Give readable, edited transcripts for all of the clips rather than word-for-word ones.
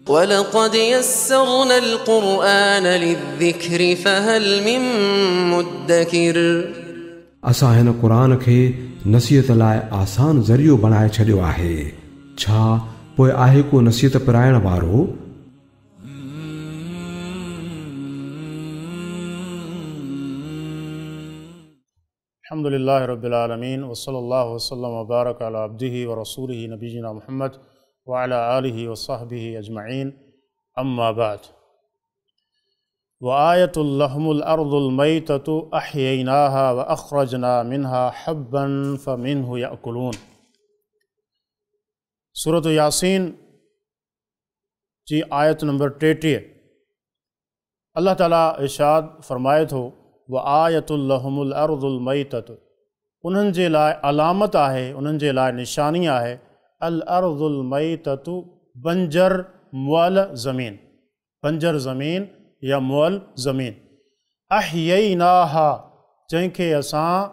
ولقد يسرنا القرآن للذكر فهل من مدڪر. اسان هن قرآن کي نصيحت لاء آسان ذريعو بڻائي ڇڏيو آهي، ڇا پوء آهي ڪو نصيحت پرائڻ وارو؟ الحمد لله رب العالمين وصلي الله وسلم وبارڪ علي عبده ورسوله نبينا محمد وعلي آله وصحبه اجمعين اما بعد وآية لهم الارض الميتة احييناها واخرجنا منها حبا فمنه ياڪلون سورة ياسين جي آيت نمبر 33 الله تعاليٰ ارشاد فرمائي ٿو، وآية لهم الارض الميتة انهن جي لاء علامت آهي، انهن جي لاء نشاني آهي، الارض الميتة بنجر مئل زمين، بنجر زمين يا مئل زمين، احييناها جنهن کي اسان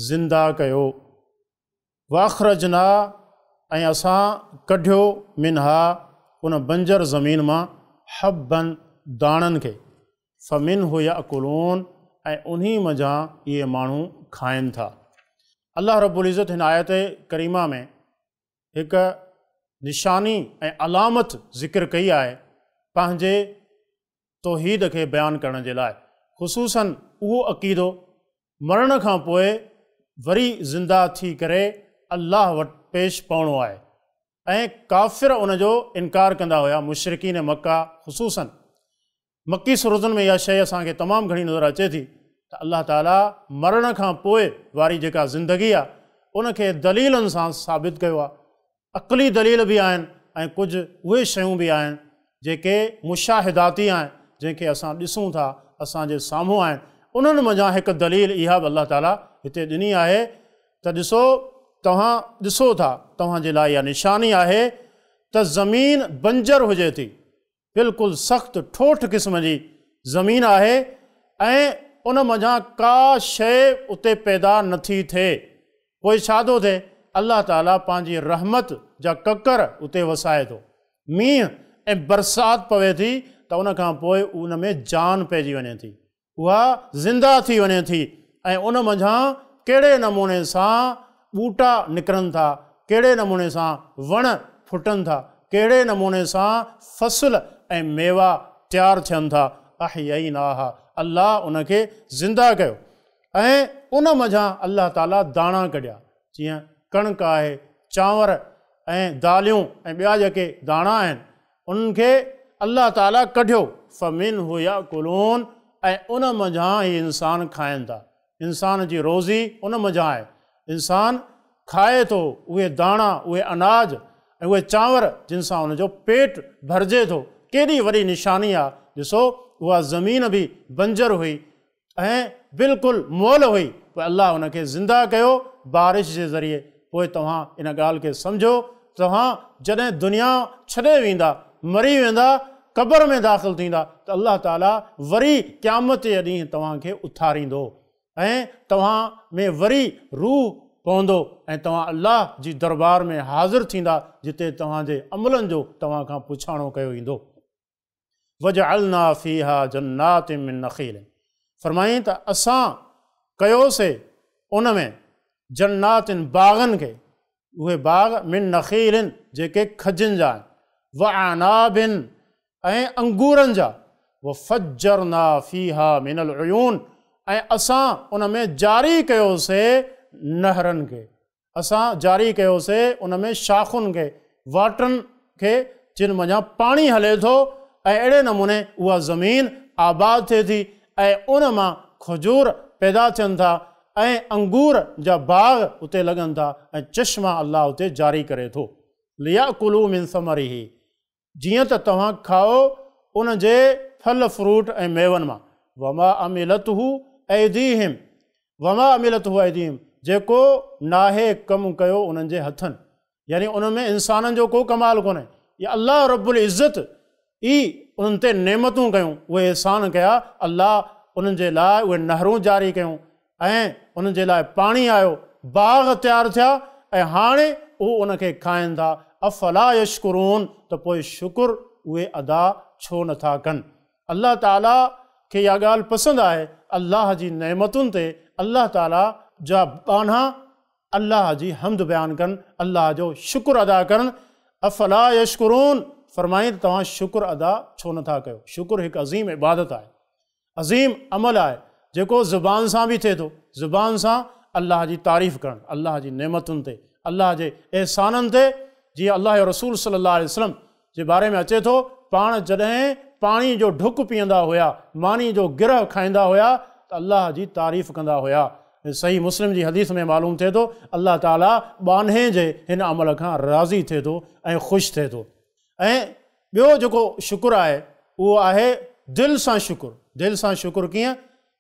زنده ڪيو، واخرجنا ۽ اسان ڪڍيو منها ان بنجر زمين مان حبا داڻن کي فمنه ياڪلون ۽ انهي منجهان اهي ماڻهو کائن ٿا. الله رب العزت هن آيت ڪريمه ۾ هڪ نشاني ۽ علامت ذڪر ڪئي آهي پنهنجي توحيد کي بيان ڪرڻ جي لاء خصوصا اهو عقيدو مرڻ کان پوء وري زنده ٿي ڪري الله وٽ پيش پوڻو آهي ۽ ڪافر ان جو انڪار ڪندا هيا مشرڪين مڪه خصوصا مڪي سورتن ۾ اها شيء اسان کي تمام گهڻي نظر اچي ٿي ته الله تعالي مرڻ کان پوء واري جيڪا زندگي آهي ان کي دليلن سان ثابت ڪيو آهي عقلي دليل به آهن ۽ ڪجهه اهي شيون به آهن جيڪي مشاهداتي آهن جنهن کي اسان ڏسون ٿا اسان جي سامهون آهن انهن منجهان هڪ دليل اها به الله تعالي هتي ڏني آهي ته ڏسو توهان ڏسو ٿا توهان جي لاء اها نشاني آهي ته زمين بنجر هجي ٿي بلڪل سخت ٺوٺ قسم جي زمين آهي ۽ ان منجهان ڪا شيء اتي پيدا نٿي ٿئي. پوء ڇا ٿو ٿئي؟ الله تعاليٰ پنهنجي رحمت جا ڪڪر اتي وسائي ٿو. مينهن ۽ برسات پوي ٿي ته ان کان پوء ان ۾ جان پئجي وڃي ٿي. اها زنده ٿي وڃي ٿي ۽ ان منجهان ڪهڙي نموني سان ٻوٽا نڪرن ٿا، ڪهڙي نموني سان وڻ ڦٽن ٿا، ڪهڙي نموني سان فصل ۽ ميوا تيار ٿين ٿا، احييناها، الله ان کي زنده ڪيو ۽ ان منجهان الله تعاليٰ داڻا ڪڍيا، جيئن ڪڻڪ آهي، چانور ۽ داليون ۽ ٻيا جيڪي داڻا آهن، انهن کي الله تعاليٰ ڪڍيو، فمنه ياڪلون ۽ ان منجهان هي انسان کائن ٿا، انسان جي روزي ان منجهان آهي، انسان کائي ٿو اهي داڻا، اهي اناج ۽ اهي چانور جن سان ان جو پيٽ ڀرجي ٿو، ڪيڏي وڏي نشاني آهي، ڏسو اها زمين به بنجر هئي ۽ بلڪل مئل هئي، پوء الله ان کي زنده ڪيو بارش جي ذريعي، پوء توهان ان ڳالهه کي سمجهو، توهان جڏهن دنيا ڇڏي ويندا، مري ويندا، قبر ۾ داخل ٿيندا ته الله تعالي وري قيامت جي ڏينهن توهان کي اٿاريندو ۽ توهان ۾ وري روح پوندو ۽ توهان الله جي دربار ۾ حاضر ٿيندا جتي توهان جي عملن جو توهان کان پڇاڻو ڪيو ويندو. وجعلنا فيها جنات من نخيل فرمائين ته اسان ڪيوسي ان ۾ جنات باغن کي اهي باغ من نخيل جيڪي کجين جا آهن واعناب ۽ انگورن جا وفجرنا فيها من العيون ۽ اسان ان ۾ جاري ڪيوسي نهرن کي اسان جاري ڪيوسي ان ۾ شاخن کي، واٽرن کي، جن منجهان پاڻي هلي ٿو ۽ اهڙي نموني اها زمين آباد ٿئي ٿي ۽ ان مان کجور پيدا ٿين ٿا ۽ انگور جا باغ اتي لڳن ٿا ۽ چشما الله اتي جاري ڪري ٿو. ليأڪلوا من ثمره جيئن ته توهان کائو ان جي ڦل فروٽ ۽ ميون مان، وما عملته ايديهم وما عملته ايديهم جيڪو ناهي ڪم ڪيو انهن جي هٿن، يعني ان ۾ انسانن جو ڪو ڪمال ڪونهي، يا الله رب العزت ئي انهن تي نعمتون ڪيون، اهي احسان ڪيا، الله انهن جي لاء اهي نهرون جاري ڪيون، ۽ انهن جي لاء پاڻي آيو، باغ تيار ٿيا ۽ هاڻي هو ان کي کائن ٿا، افلا يشڪرون ته پوء شڪر اهي ادا ڇو نٿا ڪن؟ الله تعاليٰ کي اها ڳالهه پسند آهي، الله جي نعمتن تي الله تعاليٰ جا ٻانها الله جي حمد بيان ڪن، الله جو شڪر ادا ڪرن، افلا يشڪرون، فرمائين ته توهان شڪر ادا ڇو نٿا ڪيو؟ شڪر هڪ عظيم عبادت آهي، عظيم عمل آهي، جيڪو زبان سان به ٿئي ٿو، زبان سان الله جي تعريف ڪرڻ، الله جي نعمتن تي، الله جي احسانن تي، جيئن الله جو رسول صلي الله عليه وسلم جي باري ۾ اچي ٿو، پاڻ جڏهن پاڻي جو ڍڪ پيئندا هيا، ماني جو گرهه کائيندا هيا ته الله جي تعريف ڪندا هيا. صحيح مسلم جي حديث ۾ معلوم ٿئي ٿو، الله تعاليٰ ٻانهي جي هن عمل کان راضي ٿئي ٿو ۽ خوش ٿئي ٿو. ۽ ٻيو جيڪو شڪر آهي اهو آهي دل سان شڪر. دل سان شڪر ڪيئن؟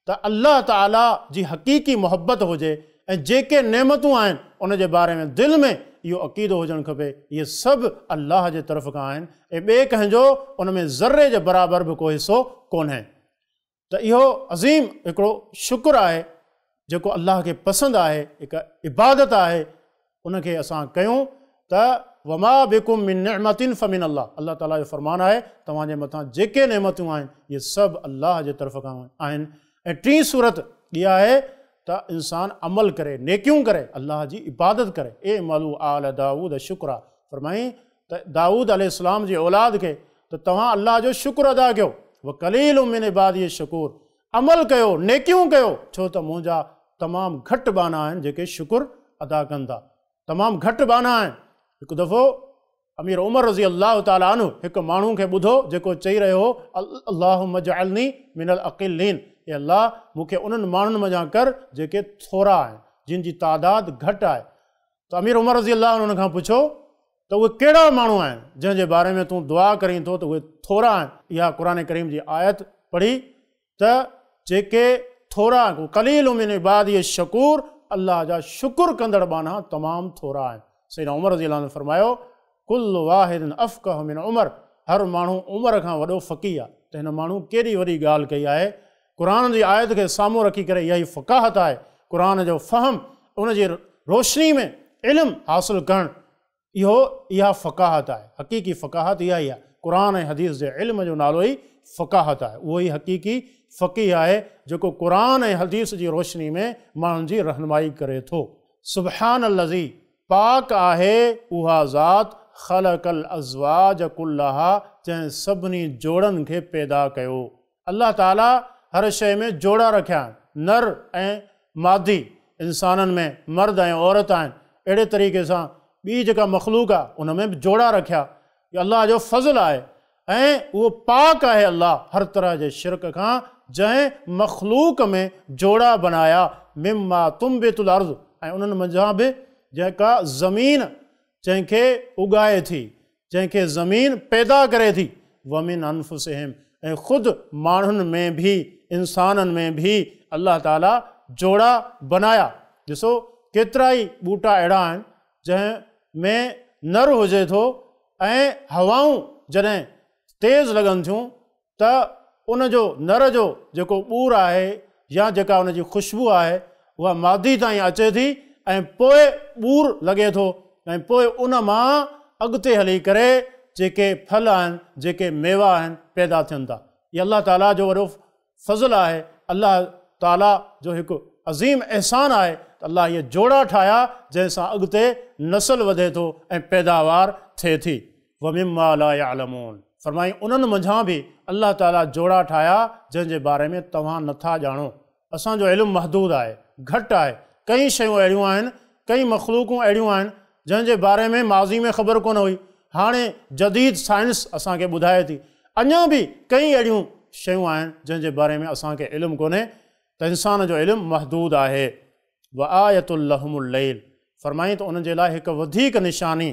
ته الله تعاليٰ جي حقيقي محبت هجي ۽ جيڪي نعمتون آهن ان جي باري ۾ دل ۾ اهو عقيدو هجڻ کپي اهي سڀ الله جي طرف کان آهن ۽ ٻئي ڪنهن جو ان ۾ ذري جي برابر به ڪو حصو ڪونهي ته اهو عظيم هڪڙو شڪر آهي جيڪو الله کي پسند آهي، هڪ عبادت آهي، ان کي اسان ڪيون ته وما بڪم من نعمة فمن الله الله تعاليٰ جو فرمان آهي توهان جي مٿان جيڪي نعمتون آهن اهي سڀ الله جي طرف کان آهن ۽ ٽين صورت اها آهي ته انسان عمل ڪري، نيڪيون ڪري، الله جي عبادت ڪري، اعملوا آل داؤد شڪرا فرمائين ته دائود عليه السلام جي اولاد کي ته توهان الله جو شڪر ادا ڪيو، وقليل من عبادي الشڪور عمل ڪيو، نيڪيون ڪيو، ڇو ته منهنجا تمام گهٽ ٻانها آهن جيڪي شڪر ادا ڪن ٿا. تمام گهٽ ٻانها آهن. هڪ دفعو امير عمر رضي الله تعالٰي عنه هڪ ماڻهو کي ٻڌو جيڪو چئي رهيو هو، اللهم اجعلني من الاقلين، اي الله مون کي انهن ماڻهن منجهان ڪر جيڪي ٿورا آهن، جن جي تعداد گهٽ آهي. ته امير عمر رضي الله عنه ان کان پڇيو ته اهي ڪهڙا ماڻهو آهن جنهن جي باري ۾ تون دعا ڪرين ٿو ته اهي ٿورا آهن؟ اها قرآن ڪريم جي آيت پڙهي ته جيڪي ٿورا آهن، قليل من عبادي الشڪور، الله جا شڪر ڪندڙ ٻانها تمام ٿورا آهن. سيدنا عمر رضي الله عنه فرمايو، ڪل واحد افقه من عمر، هر ماڻهو عمر کان وڏو فقيه آهي. ته هن ماڻهو ڪيڏي وڏي ڳالهه ڪئي آهي، قرآن جي آيت کي سامهون رکي ڪري اها ئي فقاهت آهي، قرآن جو فهم، ان جي روشني ۾ علم حاصل ڪرڻ، اهو اها فقاهت آهي، حقيقي فقاهت اها ئي آهي، قرآن ۽ حديث جي علم جو نالو ئي فقاهت آهي، اهو ئي حقيقي فقيه آهي جيڪو قرآن ۽ حديث جي روشني ۾ ماڻهن جي رهنمائي ڪري ٿو. سبحان الذي، پاڪ آهي اها ذات، خلق الازواج ڪلها، جنهن سڀني جوڙن کي پيدا ڪيو. الله تعاليٰ هر شيء ۾ جوڙا رکيا آهن، نر ۽ مادي، انسانن ۾ مرد ۽ عورت آهن، اهڙي طريقي سان ٻي جيڪا مخلوق آهي ان ۾ به جوڙا رکيا، اهو الله جو فضل آهي ۽ اهو پاڪ آهي الله هر طرح جي شرڪ کان جنهن مخلوق ۾ جوڙا بنايا، مما تنبت الارض ۽ انهن منجهان به جيڪا زمين جنهن کي اڳائي ٿي، جنهن کي زمين پيدا ڪري ٿي، ومن انفسهم ۽ خود ماڻهن ۾ به، انسانن ۾ به الله تعاليٰ جوڙا بنايا. ڏسو ڪيترائي ٻوٽا اهڙا آهن جنهن ۾ نر هجي ٿو ۽ هوائون جڏهن تيز لڳن ٿيون ته ان جو نر جو جيڪو ٻور آهي يا جيڪا ان جي خوشبو آهي اها مادي تائين اچي ٿي ۽ پوء ٻور لڳي ٿو ۽ پوء ان مان اڳتي هلي ڪري جيڪي ڦل آهن جيڪي ميوا آهن پيدا ٿين ٿا. هي الله تعاليٰ جو وڏو فضل آهي، الله تعاليٰ جو هڪ عظيم احسان آهي ته الله اهي جوڙا ٺاهيا جنهن سان اڳتي نسل وڌي ٿو ۽ پيداوار ٿئي ٿي. ومما لا يعلمون فرمائين انهن منجهان به الله تعاليٰ جوڙا ٺاهيا جنهن جي باري ۾ توهان نٿا ڄاڻو. اسان جو علم محدود آهي، گهٽ آهي، ڪئين شيون اهڙيون آهن، ڪئين مخلوقون اهڙيون آهن جنهن جي باري ۾ ماضي ۾ خبر ڪونه هئي، هاڻي جديد سائنس اسان کي ٻڌائي ٿي. اڃا به ڪئين اهڙيون شيون آهن جنهن جي باري ۾ اسان کي علم ڪونهي ته انسان جو علم محدود آهي. وآية لهم الليل فرمائين ته انهن جي لاء هڪ وڌيڪ نشاني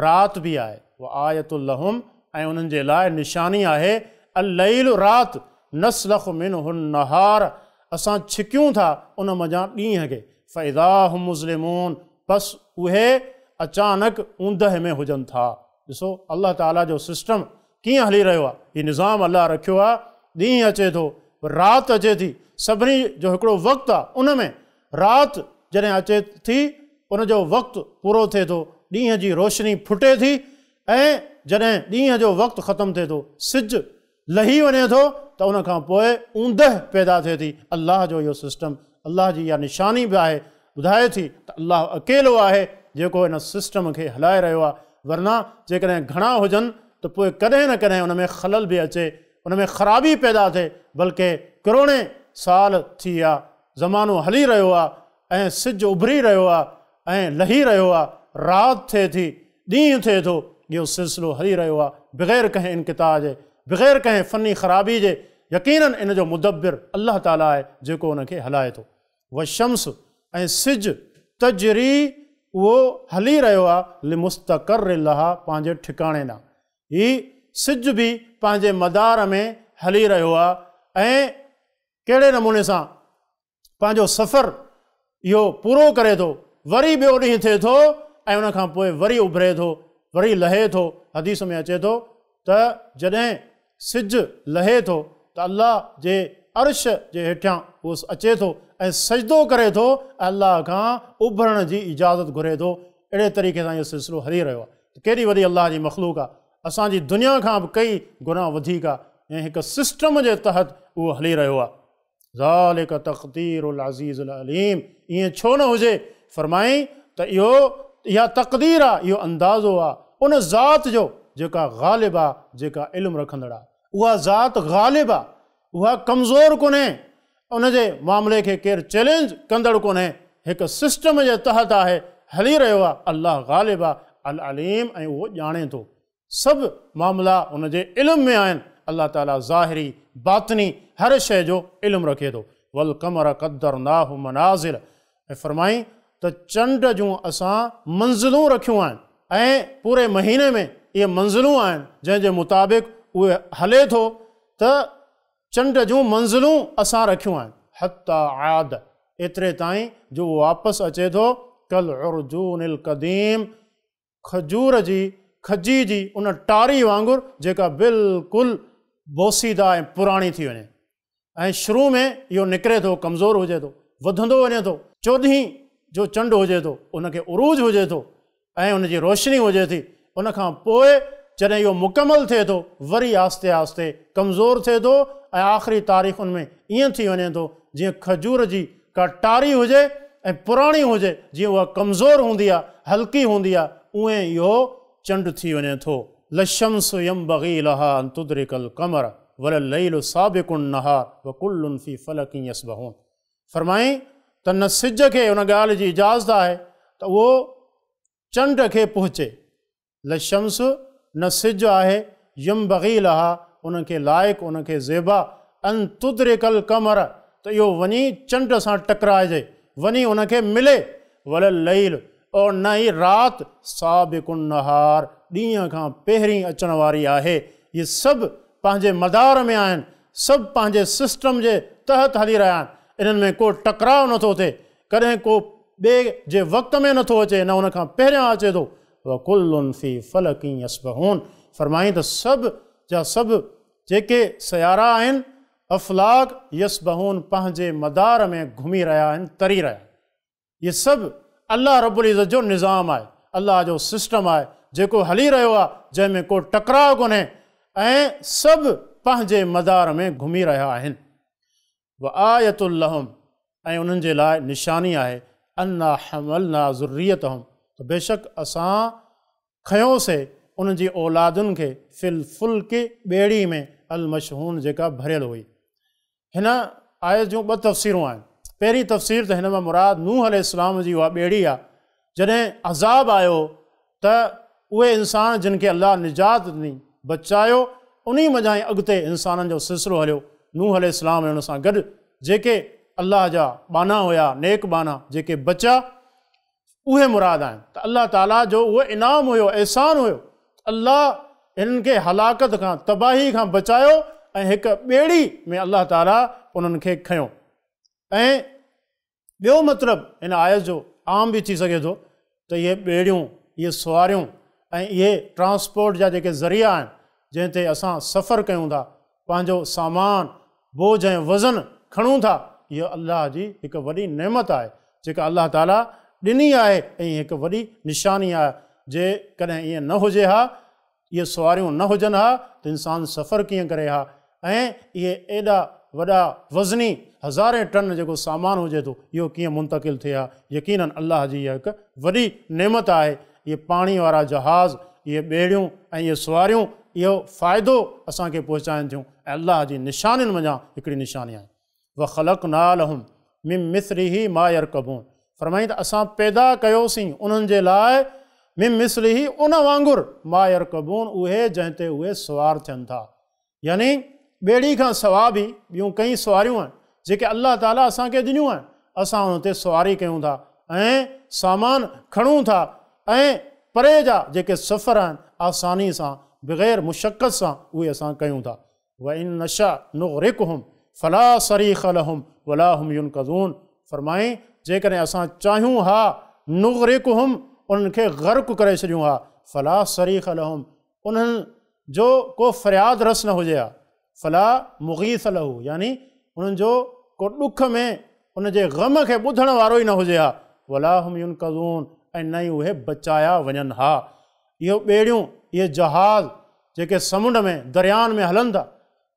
رات به آهي، وآية لهم ۽ انهن جي لاء نشاني آهي، الليل رات، نسلخ منه النهار اسان ڇڪيون ٿا ان منجهان ڏينهن کي، فاذا هم مظلمون پس اهي اچانڪ اوندهه ۾ هجن ٿا. ڏسو الله تعاليٰ جو سسٽم ڪيئن هلي رهيو آهي، هي نظام الله رکيو آهي، ڏينهن اچي ٿو، رات اچي ٿي، سڀني جو هڪڙو وقت آهي، ان ۾ رات جڏهن اچي ٿي ان جو وقت پورو ٿئي ٿو، ڏينهن جي روشني ڦٽي ٿي ۽ جڏهن ڏينهن جو وقت ختم ٿئي ٿو، سج لهي وڃي ٿو ته ان کان پوء اوندهه پيدا ٿئي ٿي. الله جو اهو سسٽم، الله جي اها نشاني به آهي، ٻڌائي ٿي ته الله اڪيلو آهي جيڪو ان سسٽم کي هلائي رهيو آهي، ورنه جيڪڏهن گهڻا هجن ته پوء ڪڏهن نه ڪڏهن ان ۾ خلل به اچي، ان ۾ خرابي پيدا ٿئي، بلڪه ڪروڙين سال ٿي ويا، زمانو هلي رهيو آهي ۽ سج اڀري رهيو آهي ۽ لهي رهيو آهي، رات ٿئي ٿي، ڏينهن ٿئي ٿو، اهو سلسلو هلي رهيو آهي بغير ڪنهن انقطاع جي، بغير ڪنهن فني خرابي جي، يقيناً ان جو مدبر الله تعاليٰ آهي جيڪو ان کي هلائي ٿو. والشمس ۽ سج تجري اهو هلي رهيو آهي لمستقر لها پنهنجي ٺڪاڻي ڏانهن. هي سج به پنهنجي مدار ۾ هلي رهيو آهي ۽ ڪهڙي نموني سان پنهنجو سفر اهو پورو ڪري ٿو، وري ٻيو ڏينهن ٿئي ٿو ۽ ان کان پوء وري اڀري ٿو، وري لهي ٿو. حديث ۾ اچي ٿو ته جڏهن سج لهي ٿو ته الله جي عرش جي هيٺيان اهو اچي ٿو ۽ سجدو ڪري ٿو ۽ الله کان اڀرڻ جي اجازت گهري ٿو. اهڙي طريقي سان اهو سلسلو هلي رهيو آهي ته ڪيڏي وڏي الله جي مخلوق آهي، اسان جي دنيا کان به ڪئي گنا وڌيڪ آهي ۽ هڪ سسٽم جي تحت اهو هلي رهيو آهي. ذلک تقدير العزيز العليم ائين ڇو نه هجي؟ فرمائين ته اهو اها تقدير آ، اهو اندازو آ ان ذات جو جيڪا غالب آ، جيڪا علم رکندڙ آ. اها ذات غالب آ، اها ڪمزور ڪونهي، ان جي معاملي کي ڪير چئلينج ڪندڙ ڪونهي، هڪ سسٽم جي تحت آهي، هلي رهيو آ، الله غالب آ، العليم ۽ اهو ڄاڻي ٿو. سڀ معاملا ان جي علم ۾ آهن، الله تعاليٰ ظاهري، باطني هر شيء جو علم رکي ٿو. والقمر قدرناه منازل ۽ فرمائين ته چنڊ جون اسان منزلون رکيون آهن ۽ پوري مهيني ۾ اهي منزلون آهن جنهن جي مطابق اهي هلي ٿو ته چنڊ جون منزلون اسان رکيون آهن. حتيٰ عاد ايتري تائين جو اهو واپس اچي ٿو ڪالعرجون القديم کجور جي کجي جي ان ٽاري وانگر جيڪا بلڪل بوسيده ۽ پراڻي ٿي وڃي ۽ شروع ۾ اهو نڪري ٿو ڪمزور هجي ٿو وڌندو وڃي ٿو چوڏهين جو چنڊ هجي ٿو ان کي عروج هجي ٿو ۽ ان جي روشني هجي ٿي ان کان پوء جڏهن اهو مڪمل ٿئي ٿو وري آهستي آهستي ڪمزور ٿئي ٿو ۽ آخري تاريخن ۾ ائين ٿي وڃي ٿو جيئن کجور جي ڪا ٽاري هجي ۽ پراڻي هجي، جيئن اها ڪمزور هوندي آ، هلڪي هوندي آ، اونئين اهو چنڊ ٿي وڃي ٿو. لا الشمس ينبغي لها ان تدرڪ القمر ولا الليل سابق النهار وڪل في فلڪ يسبحون فرمائين ته نه سج کي ان ڳالهه جي اجازت آهي ته اهو چنڊ کي پهچي، لا الشمس، نه سج آهي، ينبغي لها، ان کي لائق، ان کي زيبا، ان تدرڪ القمر، ته اهو وڃي چنڊ سان ٽڪرائجي، وڃي ان کي ملي، ولا الليل، اور نه ئي رات، سابق النهار، ڏينهن کان پهرين اچڻ واري آهي، اهي سڀ پنهنجي مدار ۾ آهن، سڀ پنهنجي سسٽم جي تحت هلي رهيا آهن، انهن ۾ ڪو ٽڪراء نٿو ٿئي، ڪڏهن ڪو ٻئي جي وقت ۾ نٿو اچي نه ان کان پهريان اچي ٿو. وڪل في فلڪ يسبحون فرمائين ته سڀ جا سڀ جيڪي سيارا آهن، افلاڪ، يسبحون پنهنجي مدار ۾ گهمي رهيا آهن، تري رهيا آهن. اهي سڀ الله رب العزت جو نظام آهي، الله جو سسٽم آهي جيڪو هلي رهيو آهي جنهن ۾ ڪو ٽڪراء ڪونهي ۽ سڀ پنهنجي مدار ۾ گهمي رهيا آهن. وآية لهم ۽ انهن جي لاء نشاني آهي انا حملنا ذريتهم ته بيشڪ اسان کنيوسي انهن جي اولادن کي في الفلڪ ٻيڙي ۾ المشحون جيڪا ڀريل هئي. هن آيت جون ٻه تفسيرون آهن. پهرين تفسير ته هن مان مراد نوح عليه السلام جي اها ٻيڙي آهي جڏهن عذاب آيو ته اهي انسان جن کي الله نجات ڏني، بچايو، انهي منجهان ئي اڳتي انسانن جو سلسلو هليو. نوح عليه السلام ۽ ان سان گڏ جيڪي الله جا ٻانها هيا، نيڪ ٻانها، جيڪي بچيا، اهي مراد آهن ته الله تعاليٰ جو اهو انعام هيو، احسان هيو ته الله هنن کي هلاڪت کان، تباهي کان بچايو ۽ هڪ ٻيڙي ۾ الله تعاليٰ انهن کي کنيو ۽. ٻيو مطلب هن آيت جو عام به ٿي سگهي ٿو ته اهي ٻيڙيون، اهي سواريون ۽ اهي ٽرانسپورٽ جا جيڪي ذريعا آهن جنهن تي اسان سفر ڪيون ٿا، پنهنجو سامان، بوجه ۽ وزن کڻون ٿا، اهو الله جي هڪ وڏي نعمت آهي جيڪا الله تعاليٰ ڏني آهي ۽ هڪ وڏي نشاني آهي، جيڪڏهن ائين نه هجي ها اهي سواريون نه هجن ها ته انسان سفر ڪيئن ڪري ها؟ ۽ اهي ايڏا وڏا وزني هزارين ٽن جيڪو سامان هجي ٿو اهو ڪيئن منتقل ٿئي ها؟ يقيناً الله جي اها هڪ وڏي نعمت آهي. اهي پاڻي وارا جهاز، اهي ٻيڙيون ۽ اهي سواريون اهو فائدو اسان کي پهچائن ٿيون ۽ الله جي نشانين منجهان هڪڙي نشاني آهي. وخلقنا لهم من مثله ما يرڪبون فرمائين ته اسان پيدا ڪيوسين انهن جي لاء من مثله ان وانگر ما يرڪبون اهي جنهن تي اهي سوار ٿين ٿا يعني ٻيڙي کان سوا به ٻيون ڪئين سواريون آهن جيڪي الله تعاليٰ اسان کي ڏنيون آهن اسان ان تي سواري ڪيون ٿا ۽ سامان کڻون ٿا ۽ پري جا جيڪي سفر آهن آساني سان بغير مشقت سان اهي اسان ڪيون ٿا. وان نشأ نغرقهم فلا صريخ لهم ولا هم ينقذون فرمائين جيڪڏهن اسان چاهيون ها نغرقهم انهن کي غرق ڪري ڇڏيون ها فلا صريخ لهم انهن جو ڪو فرياد رس نه هجي ها فلا مغيث له يعني انهن جو ڪو ڏک ۾ ان جي غم کي ٻڌڻ وارو ئي نه هجي ها ولا هم ينقذون ۽ نه ئي اهي بچايا وڃن ها. اهو ٻيڙيون، اهي جهاز جيڪي سمنڊ ۾، دريائن ۾ هلن ٿا،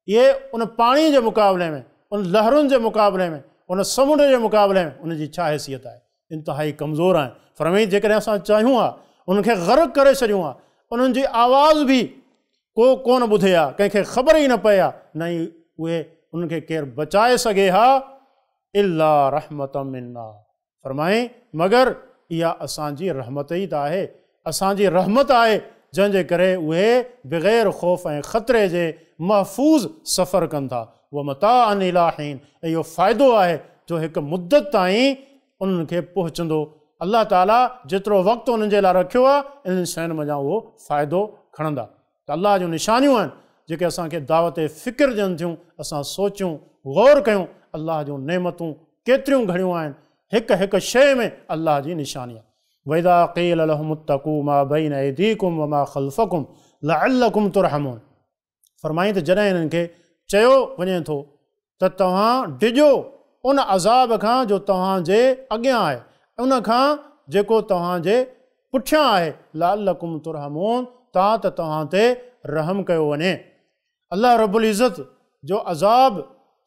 اهي ان پاڻي جي مقابلي ۾، ان لهرن جي مقابلي ۾، ان سمنڊ جي مقابلي ۾ ان جي ڇا حيثيت آهي؟ انتهائي ڪمزور آهن. فرمائين جيڪڏهن اسان چاهيون ها، انهن کي غرق ڪري ڇڏيون ها، انهن جي آواز به ڪو ڪونه ٻڌي ها، ڪنهن کي خبر ئي نه پئي ها، نه ئي اهي انهن کي ڪير بچائي سگهي ها، الا رحمة منا. فرمائين، مگر اها اسان جي رحمت ئي ته آهي، اسان جي رحمت آهي جنهن جي ڪري اهي بغير خوف ۽ خطري جي محفوظ سفر ڪن ٿا، ومتاعا الي حين ۽ اهو فائدو آهي جو هڪ مدت تائين انهن کي پهچندو، الله تعالي جيترو وقت انهن جي لاء رکيو آهي انهن شين منجهان اهو فائدو کڻندا. ته الله جون نشانيون آهن جيڪي اسان کي دعوت فڪر ڏين ٿيون، اسان سوچيون، غور ڪيون، الله جون نعمتون ڪيتريون گهڻيون آهن، هڪ هڪ شيء ۾ الله جي نشاني آهي. واذا قيل لهم اتقوا ما بين ايديڪم وما خلفڪم لعلڪم ترحمون فرمائين ته جڏهن انهن کي چيو وڃي ٿو ته توهان ڊڄو ان عذاب کان جو توهان جي اڳيان آهي ۽ ان کان جيڪو توهان جي پٺيان آهي، لعلڪم ترحمون تان ته توهان تي رحم ڪيو وڃي. الله رب العزت جو عذاب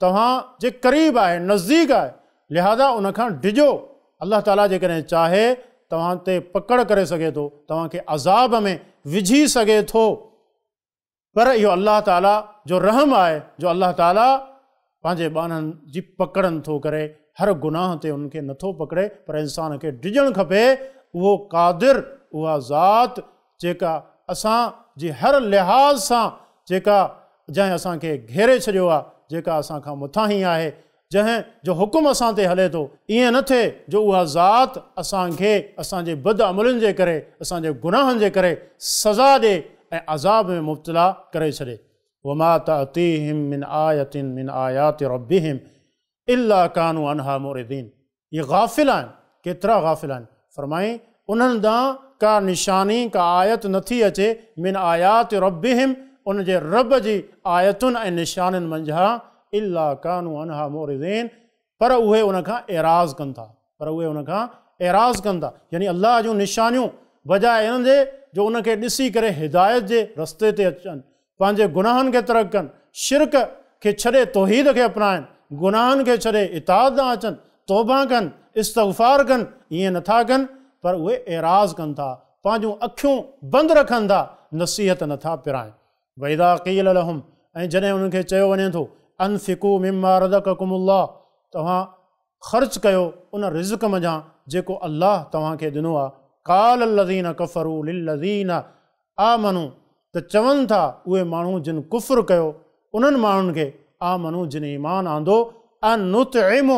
توهان جي قريب آهي، نزديڪ آهي، لهذا ان کان ڊڄو. الله تعاليٰ جيڪڏهن چاهي توهان تي پڪڙ ڪري سگهي ٿو، توهان کي عذاب ۾ وجهي سگهي ٿو. پر اهو الله تعاليٰ جو رحم آهي جو الله تعاليٰ پنهنجي ٻانهن جي پڪڙ نٿو ڪري، هر گناهه تي انهن کي نٿو پڪڙي، پر انسان کي ڊڄڻ کپي، اهو قادر، اها ذات جيڪا اسان جي هر لحاظ سان جيڪا جنهن اسان کي گهيري ڇڏيو آهي، جيڪا اسان کان مٿاهين آهي، جنهن جو حڪم اسان تي هلي ٿو، ائين نه ٿئي جو اها ذات اسان کي اسان جي بدعملين جي ڪري، اسان جي گناهن جي ڪري سزا ڏئي ۽ عذاب ۾ مبتلا ڪري ڇڏي. وما تأتيهم من آية من آيات ربهم الا ڪانوا عنها معرضين اهي غافل آهن، ڪيترا غافل آهن. فرمائين، انهن ڏانهن ڪا نشاني، ڪا آيت نٿي اچي، من آيات ربهم، ان جي رب جي آيتن ۽ نشانين منجهان، الا ڪانوا عنها معرضين، پر اهي ان کان اعراض ڪن ٿا، پر اهي ان کان اعراض ڪن ٿا، يعني الله جون نشانيون بجاء ان جي جو ان کي ڏسي ڪري هدايت جي رستي تي اچن، پنهنجي گناهن کي ترڪ ڪن، شرڪ کي ڇڏي توحيد کي اپنائن، گناهن کي ڇڏي اطاعت ڏانهن اچن، توبه ڪن، استغفار ڪن، ائين نٿا ڪن، پر اهي اعراض ڪن ٿا، پنهنجون اکيون بند رکن ٿا، نصيحت نٿا پرائين. واذا قيل لهم ۽ جڏهن انهن کي چيو وڃي ٿو، انفقوا مما رزقڪم الله توهان خرچ ڪيو ان رزق منجهان جيڪو الله توهان کي ڏنو آهي، قال الذين ڪفروا للذين آمنوا ته چون ٿا اهي ماڻهو جن ڪفر ڪيو انهن ماڻهن کي، آمنوا جن ايمان آندو، انطعم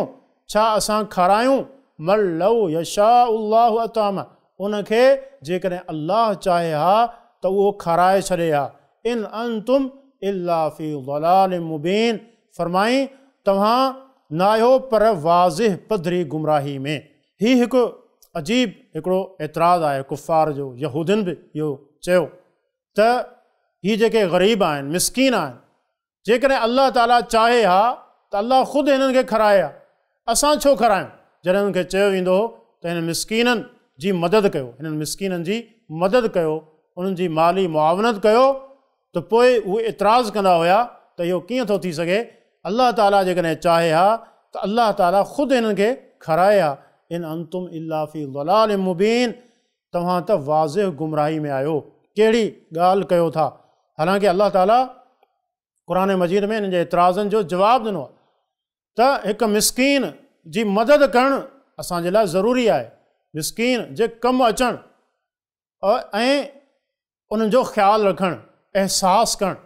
ڇا اسان کارايون، من لو يشاء الله اطعمه ان کي جيڪڏهن الله چاهي ها ته اهو کارائي ڇڏي ها، ان انتم الا في ضلال مبين فرمائين توهان ناهيو پر واضح پڌري گمراهي ۾. هي هڪ عجيب هڪڙو اعتراض آهي ڪفار جو، يهودين به اهو چيو ته هي جيڪي غريب آهن، مسڪين آهن، جيڪڏهن الله تعاليٰ چاهي ها ته الله خود هنن کي کارائي ها، اسان ڇو کارايون؟ جڏهن انهن کي چيو ويندو هو ته هنن مسڪينن جي مدد ڪيو، هنن مسڪينن جي مدد ڪيو. उन्हनि जी माली मुआवनत कयो त पोइ उहे एतिराज़ कंदा हुया त इहो कीअं थो थी सघे। अलाह ताला जेकॾहिं चाहे हा त अलाह ताला ख़ुदि हिननि खे खाराए हा। इन अंतुम इल्ला फ़ी ज़लाल मुबीन, तव्हां त वाज़िह गुमराही में आहियो, कहिड़ी ॻाल्हि कयो था। हालांकि अलाह ताला क़ुरान मजीद में हिननि जे एतिराज़नि जो जवाबु ॾिनो आहे त हिकु मिसकीन जी मदद करणु असांजे लाइ ज़रूरी आहे, मिसकीन जे कमु अचणु ऐं उन्हनि जो ख़्यालु रखणु, अहसासु करणु।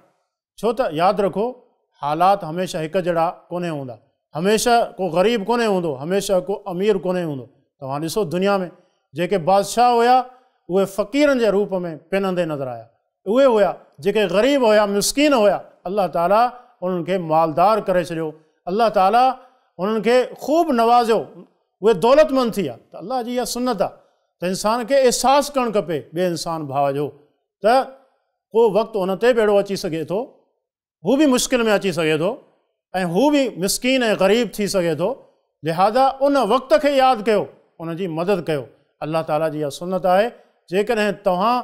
छो त यादि रखो हालात हमेशह हिकु जहिड़ा कोन्हे हूंदा, हमेशह को ग़रीब कोन्हे हूंदो, हमेशह को अमीर कोन्हे हूंदो। तव्हां ॾिसो दुनिया में जेके बादशाह हुया उहे फ़क़ीरनि जे रूप में पिनंदे नज़र आया, उहे हुया जेके ग़रीब हुया, मिसकीन हुया, अलाह ताला उन्हनि खे मालदार करे छॾियो, अलाह ताला उन्हनि खे ख़ूब नवाज़ियो, उहे दौलतमंद थी विया। त अलाह जी इहा सुनत आहे त इंसान खे अहसासु करणु खपे ॿिए इंसान भाउ जो, त को वक़्तु उन ते बि अहिड़ो अची सघे थो, हू बि मुश्किल में अची सघे थो ऐं हू बि मिसकीन ऐं ग़रीब थी सघे थो। लिहाज़ा उन वक़्त खे यादि कयो, उनजी मदद कयो। अलाह ताला जी इहा सुनत आहे, जेकॾहिं तव्हां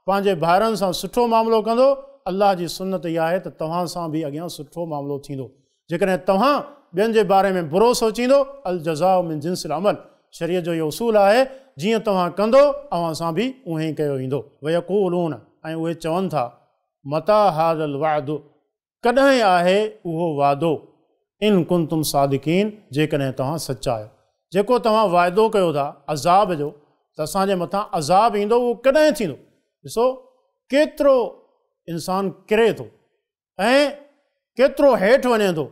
पंहिंजे भाइरनि सां सुठो मामिलो कंदो, अलाह जी सुनत इहा आहे त तव्हां सां बि अॻियां सुठो मामिलो थींदो। जेकॾहिं तव्हां ॿियनि जे बारे में बुरो सोचींदो, अल जज़ा मिन जिन्सिल अमल, शरीयत जो इहो उसूल आहे, जीअं तव्हां कंदो अव्हां सां बि उहे ई कयो वेंदो। वयक़ूलून, ऐं उहे चवनि था, मता हाज़ल वादु, कॾहिं आहे उहो वादो, इन कुंतुम सादिकीन, जेकॾहिं तव्हां सचा आहियो। जेको तव्हां वाइदो कयो था अज़ाब जो, त असांजे मथां अज़ाब ईंदो, उहो कॾहिं थींदो? ॾिसो केतिरो इंसान किरे थो ऐं केतिरो हेठि वञे थो।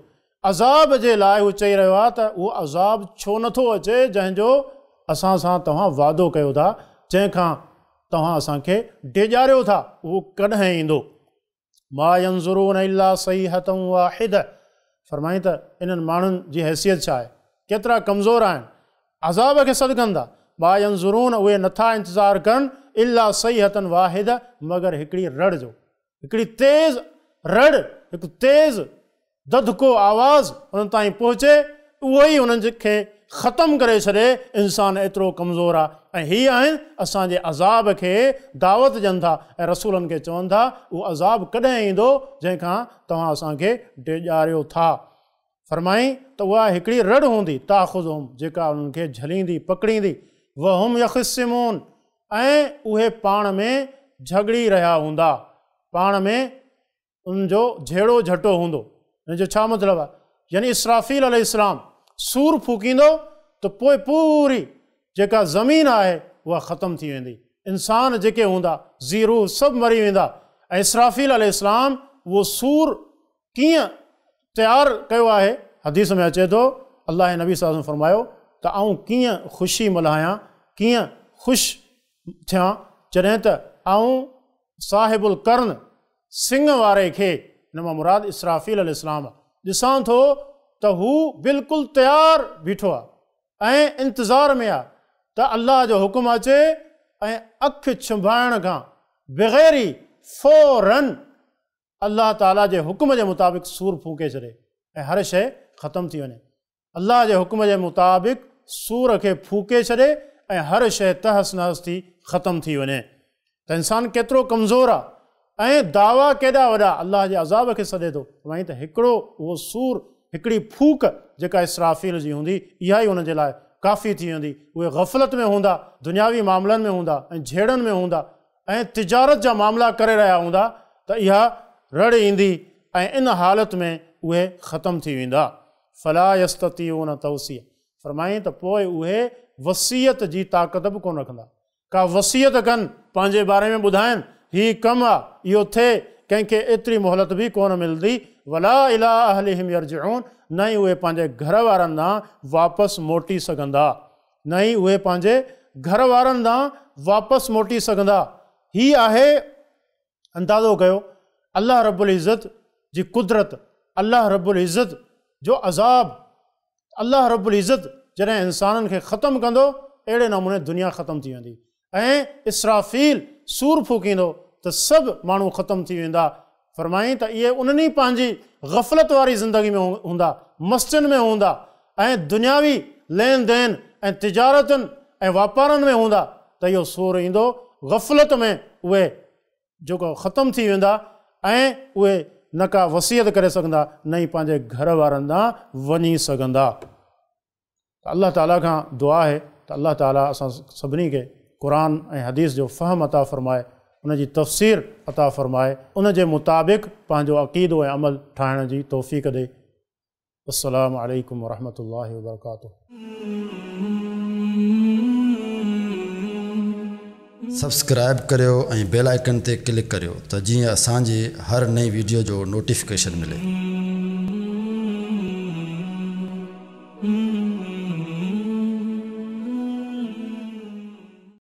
अज़ाब जे लाइ हू चई रहियो आहे त उहो अज़ाब छो नथो अचे जंहिंजो असां सां तव्हां वाइदो कयो था, जंहिंखां तव्हां असांखे डिॼारियो था, उहो कॾहिं ईंदो? मा यंज़ुरून इल्ला सईहतन वाहिद, फरमाई त इन्हनि माण्हुनि जी हैसियत छा आहे, केतिरा कमज़ोर आहिनि, अज़ाब खे सॾु कंदा। मा यंज़ुरून, उहे नथा इंतज़ारु कनि, इल्ला सईहतन वाहिद, मगर हिकिड़ी रड़ जो, हिकिड़ी तेज़ रड़, हिकु तेज़ दधको आवाज़ उन्हनि ताईं पहुचे, उहो ई उन्हनि खे ख़तमु करे छॾे। इंसान एतिरो कमज़ोर आहे ऐं हीअ आहिनि असांजे अज़ाब खे दावत ॾियनि था ऐं रसूलनि खे चवनि था उहो अज़ाब कॾहिं ईंदो जंहिंखां तव्हां असांखे डिॼारियो था। फरमाई त उहा हिकिड़ी रड़ हूंदी, ताख़ुज़ुहुम, जेका उन्हनि खे झलींदी पकड़ींदी, वहुम यख़्सिमून, ऐं उहे पाण में झगड़ी रहिया हूंदा, पाण में उन्हनि जो झेड़ो झटो हूंदो। हिन जो छा मतिलबु आहे? यानी इसराफ़ील अलैहिस्सलाम सूर फूकींदो त पोइ पूरी जेका ज़मीन आहे उहा ख़तमु थी वेंदी, इंसान जेके हूंदा ज़ीरू सभु मरी वेंदा। ऐं इसराफ़ील अलैहिस्सलाम उहो सूर कीअं तयारु कयो आहे, हदीस में अचे थो, अलाह नबी साहब फरमायो त आउं कीअं ख़ुशी मल्हायां, कीअं ख़ुशि थियां जॾहिं त आउं साहिबुल कर्ण सिंग वारे खे, हिन मां मुराद इसराफ़ील अलैहिस्सलाम, ॾिसां थो त हू बिल्कुलु तयारु बीठो आहे ऐं इंतज़ार में आहे त अलाह जो हुकुम अचे ऐं अखि छुंभाइण खां बग़ैर ई फ़ौरन अलाह ताला जे हुकुम जे मुताबिक़ सूर फूके छॾे ऐं हर शइ ख़तमु थी वञे। अलाह जे हुकुम जे मुताबिक़ सूर खे फूके छॾे ऐं हर शइ तहस नहस थी ख़तमु थी वञे। त इंसान केतिरो कमज़ोर आहे ऐं दावा केॾा वॾा, अलाह जे अज़ाब खे सॾे थो। वई त हिकिड़ो उहो सूर, हिकिड़ी फूक जेका इसराफ़ील जी हूंदी, इहा ई हुनजे लाइ काफ़ी थी वेंदी। उहे गफ़लत में हूंदा, दुनियावी मामलनि में हूंदा ऐं झेड़नि में हूंदा ऐं तिजारत जा मामला करे रहिया हूंदा, त इहा रड़ ईंदी ऐं इन हालत में उहे ख़तमु थी वेंदा। फला यस्ततीऊन तौसिया, फरमाई त पोइ उहे वसीयत जी ताक़त बि कोन रखंदा, का वसीयत कनि, पंहिंजे बारे में ॿुधाइनि हीउ कमु आहे, इहो थिए, कंहिंखे एतिरी मोहलत बि कोन मिलंदी। वला इला अहलिहिम यरजिऊन, न ई उहे पंहिंजे घर वारनि ॾांहुं वापसि मोटी सघंदा, न ई उहे पंहिंजे घर वारनि ॾांहुं वापसि मोटी सघंदा। हीअ आहे, अंदाज़ो कयो अलाह रब्बुल इज़्ज़त जी कुदरत, अलाह रब्बुल इज़्ज़त जो अज़ाब, अलाह रब्बुल इज़्ज़त जॾहिं इंसाननि खे ख़तमु कंदो, अहिड़े नमूने दुनिया ख़तमु थी वेंदी ऐं इसराफ़ील सूर फूकींदो त सभु माण्हू ख़तमु थी वेंदा। फरमाई त इहे उन्हनि पंहिंजी गफ़लत वारी ज़िंदगी में हूंदा, मस्तियुनि में हूंदा ऐं दुनियावी लेन then ऐं तिजारतुनि ऐं वापारनि में हूंदा, त इहो सूर ईंदो, गफ़लत में उहे جيڪو ختم ٿي ويندا ۽ اهي نه ڪا وصيت ڪري سگهندا نه ئي پنهنجي گهر وارن ڏانهن وڃي سگهندا. ته الله تعاليٰ کان دعا آهي ته الله تعاليٰ اسان سڀني کي قرآن ۽ حديث جو فهم عطا فرمائي، ان جي تفسير عطا فرمائي، ان جي مطابق پنهنجو عقيدو ۽ عمل ٺاهڻ جي توفيق ڏئي. السلام عليڪم ورحمة الله وبرڪاته. سبسڪرائيب ڪريو ۽ بيل آئيڪن تي ڪلڪ ڪريو ته جيئن اسان جي هر نئين ويڊيو جو نوٽيفڪيشن ملي.